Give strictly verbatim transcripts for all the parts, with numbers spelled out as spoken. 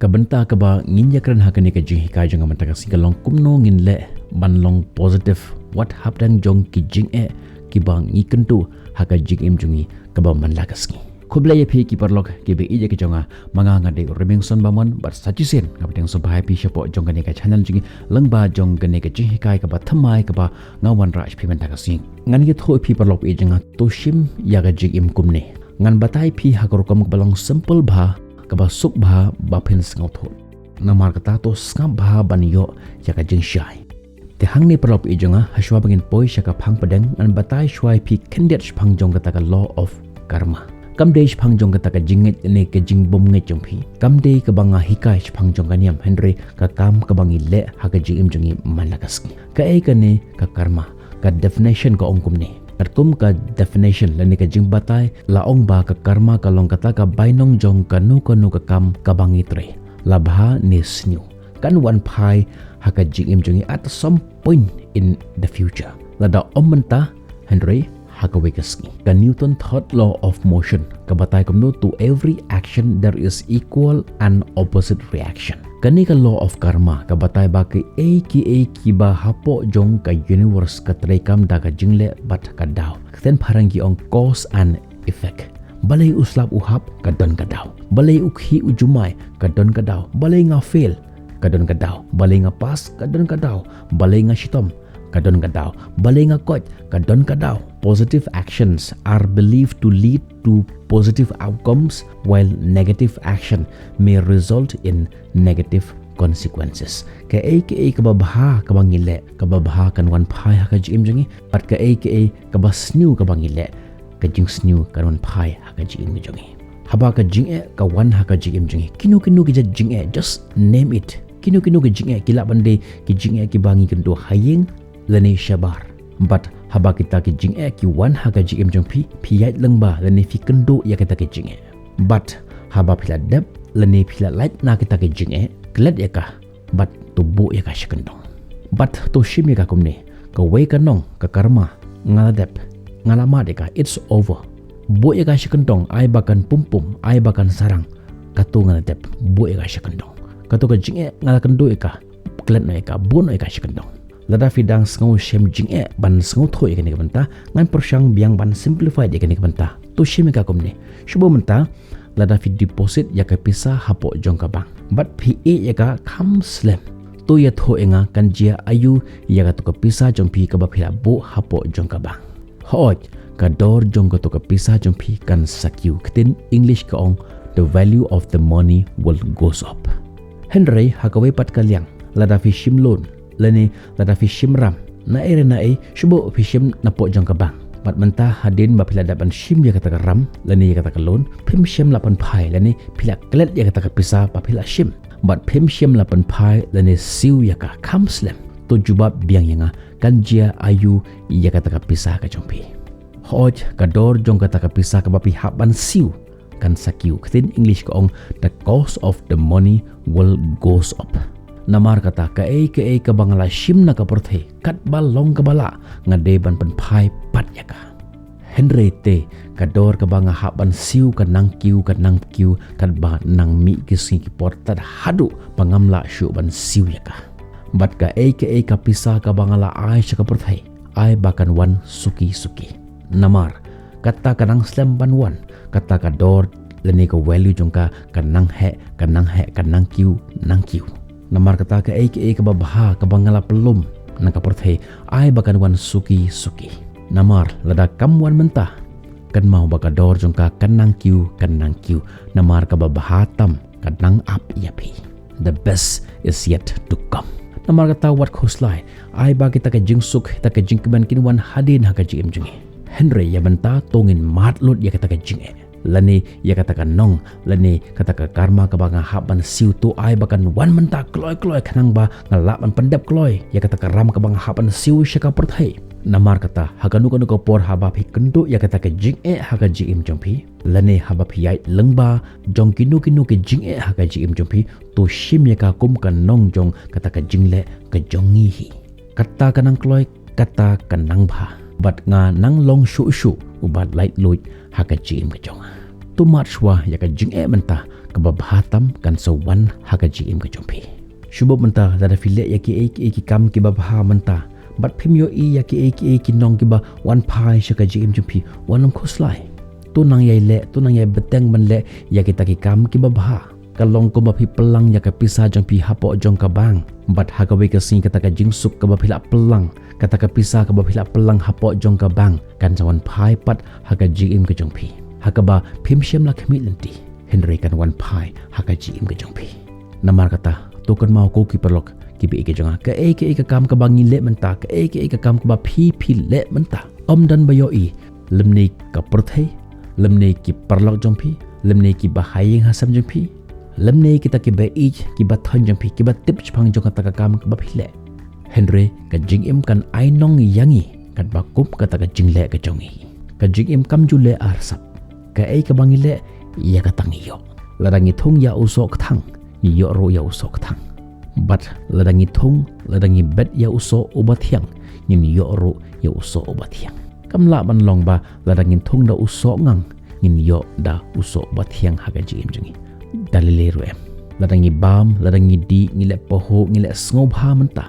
Ka bynta kaba ngin ïakren ha kane ka jinghikai jong nga mynta ka sngi ka long kumno ngin leh ban long positive wat hapdeng jong ki jingeh kiba ngi kynduh ha ka jingim jong ngi kaba man la ka sngi. Khublei ïa phi ki paralok kiba ïeit ïa ka jong nga, ma nga nga dei u Remingson Bamon bad sa shisien nga pdiang sngewbha ïa phi shapoh jong kane ka channel jong ngi lyngba jong kane ka jinghikai kaba thymmai kaba nga wanrah sha phi mynta ka sngi. Ngan ïathuh ïa phi paralok ïeit jong nga, to shim ïa ka jingim kumne. Ngan batai phi ha ka rukom kaba long simple bha, kaba suk bha ba phin sngewthuh. Namar kata to sngap bha ban ïoh ïa ka jingshai. Te hangne paralok ïeit jong nga, ha shuwa ba ngin poi sha ka phang pdeng, ngan batai shuwa ïa phi khyndiat shaphang jong kata ka law of karma. Kam dei shaphang jong kata ka jingngeit ne ka jingbymngeit jong phi. Kam dei kaba nga hikai shaphang jong ka niam, hynrei ka kam kaba ngi leh ha ka jingim jong ngi man la ka sngi. Kaei kane ka karma? Ka definition ka ong kumne. Katkum ka definition lane ka jingbatai la ong ba ka karma ka long kata ka bainong jong kano kano ka kam kaba ngi trei, la bha ne sniew, kan wan phai ha ka jingim jong ngi at some point in the future. Lada ym mynta, hynrei ha kawei ka sngi. Ka Newton third law of motion ka batai kumno, to every action there is equal and opposite reaction. Kane ka law of karma ka batai ba kiei kiei kiba hapoh jong ka universe ka treikam da ka jingleh bad ka daw. Ktien phareng ki ong cause and effect. Balei u slap u hap, ka don ka daw. Balei u khih u jumai, ka don ka daw. Balei nga fail, ka don ka daw. Balei nga pass, ka don ka daw. Balei nga shitom, ka don ka daw. Balei nga koit, ka don ka daw. Positive actions are believed to lead to positive outcomes, while negative action may result in negative consequences. Kaei kaei kaba bha kaba ngi leh, kaba bha kan wan phai ha ka jingim jong ngi, bad kaei kaei kaba sniew kaba ngi leh, ka jingsniew kan wan phai ha ka jingim jong ngi. Haba ka jingeh ka wan ha ka jingim jong ngi, kino kino ki jait jingeh, just name it. Kino kino ki jingeh, ki lah ban dei ki jingeh kiba ngi kynduh ha ïing lane shabar. Bad haba kita ki jingeh ki wan ha ka jingim jong phi, phi ïaid lyngba lane phi kynduh ïa kita ki jingeh. Bad haba phi la dep lane phi la lait na kita ki jingeh, klet ïa ka bad to buh ïa ka sha kyndong. Bad to shim ïa ka kumne, kawei ka nong, ka karma, nga la dep, nga la mad ïa ka, it's over. Buh ïa ka sha kyndong, ai ba kan pum pum, ai ba kan sarang. Kato nga la dep, buh ïa ka sha kyndong. Kato ka jingeh nga la kynduh ïa ka, klet noh ïa ka, buh noh ïa ka sha kyndong. Lada phi dang sngew shem jingeh ban sngewthuh ïa kane ka bynta, ngan pyrshang biang ban simplify ïa kane ka bynta. To shim ïa ka kumne. Shu buh mynta, lada phi deposit ïa ka pisa hapoh jong ka bank, bad phi ïeh ïa ka kham slem, to ïathuh ïa nga, kan jia aïu ïa kato ka pisa jong phi kaba phi la buh hapoh jong ka bank? Hooid, ka dor jong kato ka pisa jong phi kan sa kiew. Ktien English ka ong, the value of the money will goes up. Hynrei ha kawei pat ka liang, lada phi shim loan, lane lada phi shim ram, naei re naei, shu buh phi shim napoh jong ka bank. Bad mynta hadien ba phi la dep ban shim ïa kata ka ram lane ïa kata ka loan, phim shym la pynphai lane phi la klet ïa kata ka pisa ba phi la shim. Bad phim shym la pynphai lane siew ïa ka kham slem. To jubab biang ïa nga, kan jia aïu ïa kata ka pisa ka jong phi? Hooid, ka dor jong kata ka pisa kaba phi hap ban siew kan sa kiew. Ktien English ka ong, the cost of the money will goes up. Namar kata, kaei kaei kaba nga la shim na ka pyrthei, katba long kaba lah, nga dei ban pynphai pat ïa ka. Hynrei te, ka dor kaba nga hap ban siew ka nang kiew, ka nang kiew, katba nang mih ki sngi ki por, tad haduh ba ngam lah shuh ban siew ïa ka. Bad kaei kaei ka pisa kaba nga la ai sha ka pyrthei, ai ba kan wan suki suki. Namar kata ka nang slem ban wan, kata ka dor lane ka value jong ka ka nang heh, ka nang heh, ka nang kiew, nang kiew. Namar kata kaei kaei kaba bha kaba nga la pynlum na ka pyrthei, ai ba kan wan suki suki. Namar lada kam wan mynta, kynmaw ba ka dor jong ka ka nang kiew, ka nang kiew. Namar kaba bha tam ka nang ap ïa phi. The best is yet to come. Namar kata wat khuslai, ai ba kita ka jingsuk, kita ka jingkmen kin wan hadien ha ka jingim jong ngi. Hynrei ïa mynta to ngin mad lut ïa kata ka jingeh, lane ïa kata ka nong, lane kata ka karma kaba nga hap ban siew, to ai ba kan wan mynta kloi kloi, khnang ba nga lah ban pyndep kloi ïa kata ka ram kaba nga hap ban siew sha ka pyrthei. Namar kata, ha kano kano ka por haba phi kynduh ïa kata ka jingeh ha ka jingim jong phi, lane haba phi ïaid lyngba jong kino kino ki jingeh ha ka jingim jong phi, to shim ïa ka kum ka nong jong kata ka jingleh ka jong ngi hi. Kata ka nang kloi, kata ka nang bha. Bad nga nang long shuh shuh uba laitluid ha ka jingim ka jong nga. To mad shuwa ïa ka jingeh mynta kaba bha tam kan sa wan ha ka jingim ka jong phi. Shu buh mynta lada phi leh ïa kiei kiei ki kam kiba bha mynta bad phim ïohi ïa kiei kiei ki nong kiba wan phai sha ka jingim jong phi, wat nym khuslai. To nang ïai leh, to nang ïai bteng ban leh ïa kita ki kam kiba bha. Ka long kumba phi pynlang ïa ka pisa jong phi hapoh jong ka bank. Bad ha kawei ka sngi kata ka jingsuk kaba phi la pynlang, kata ka pisa kaba phi la pynlang hapoh jong ka bank kan sa wan phai pat ha ka jingim ka jong phi, ha kaba phim shym la khmih lynti, hynrei kan wan phai ha ka jingim ka jong phi. Namar kata, to kynmaw ko ki paralok kiba ïeit ki jong nga, kaei kaei ka kam kaba ngi leh mynta, kaei kaei ka kam kaba phi phi leh mynta, ym don ba ïohi, lymne ka pyrthei, lymne ki paralok jong phi, lymne kiba ha ïing ha sem jong phi, lymne kita kiba ïeit kiba thoiñ jong phi, kiba tip shaphang jong kata ka kam kaba phi leh. Hynrei ka jingim kan ai nong ïa ngi katba kum kata ka jingleh ka jong ngi. Ka jingim kam ju leh arsap. Kaei kaba ngi leh, ïa kata ngi ïoh. Lada ngi thung ïa u soh kthang, ngi ïoh ruh ïa u soh kthang. Bad lada ngi thung, lada ngi bet ïa u soh uba thiang, ngin ïoh ruh ïa u soh uba thiang. Kam lah ban long ba lada ngin thung da u soh ngang, ngin ïoh da u soh uba thiang ha ka jingim jong ngi. Da lei lei ruh em. Lada ngi bam, lada ngi dih, ngi leh pahuh, ngi leh sngewbha mynta,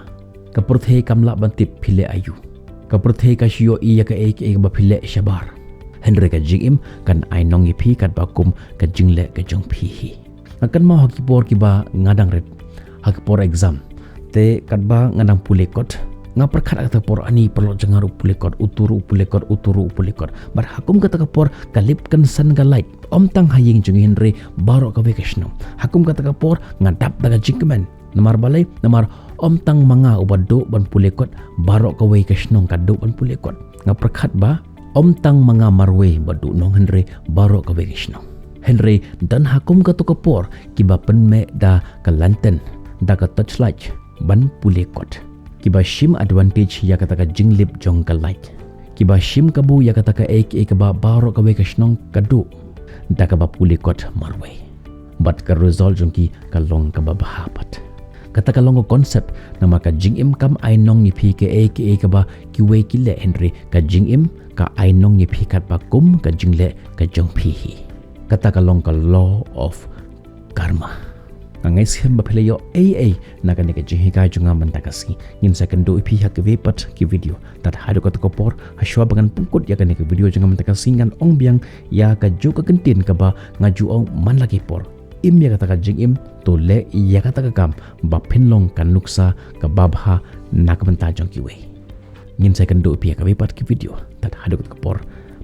ka pyrthei kam lah ban tip phi leh aïu. Ka pyrthei ka shu ïohi ïa kaei kaei kaba phi leh shabar. Hynrei ka jingim kan ai nong ïa phi katba kum ka jingleh ka jong phi hi. Nga kynmaw ha ki por kiba nga dang rit, ha ki por exam, te katba nga dang pule kot, nga pyrkhat ha kata ka por, ani paralok jong nga ruh u pule kot, utu ruh u pule kot, utu ruh u pule kot. Bad ha kum kata ka por ka lip kynsan ka light, ym tang ha ïing jong ngi hynrei baroh kawei ka shnong. Ha kum kata ka por nga dap da ka jingkmen. Namar balei? Namar ym tang ma nga uba duh ban pule kot, baroh kawei ka shnong ka duh ban pule kot. Nga pyrkhat ba ym tang ma nga marwei ba duh nong hynrei baroh kawei ka shnong. Hynrei don ha kum kata ka por kiba pynmih da ka lantern, da ka torchlight ban pule kot, kiba shim advantage ïa kata ka jinglip jong ka light, kiba shim kabu ïa kata kaei kaei kaba baroh kawei ka shnong ka duh, da kaba pule kot marwei. Bad ka result jong ki ka long kaba bha pat. Kata ka long ka concept, namar ka jingim kam ai nong ïa phi kaei kaei kaba kiwei ki leh, hynrei ka jingim ka ai nong ïa phi katba kum ka jingleh ka jong phi hi. Kata ka long ka law of karma. Nga ngeit skhem ba phi la ïoh ei ei na kane ka jinghikai jong nga mynta ka sngi. Ngin sa ïakynduh ïa phi ha kiwei pat ki video. Tad haduh kata ka por, ha shuwa ba ngan pynkut ïa kane ka video jong nga mynta ka sngi, ngan ong biang ïa kajuh ka kyntien kaba nga ju ong man la ki por. Im ïa kata ka jingim, to leh ïa kata ka kam ba phin long ka nuksa kaba bha na ka bynta jong kiwei. Ngin sa ïakynduh ïa phi ha kiwei pat ki video. Tad haduh kata ka por,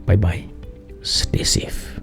bye bye. Stay safe.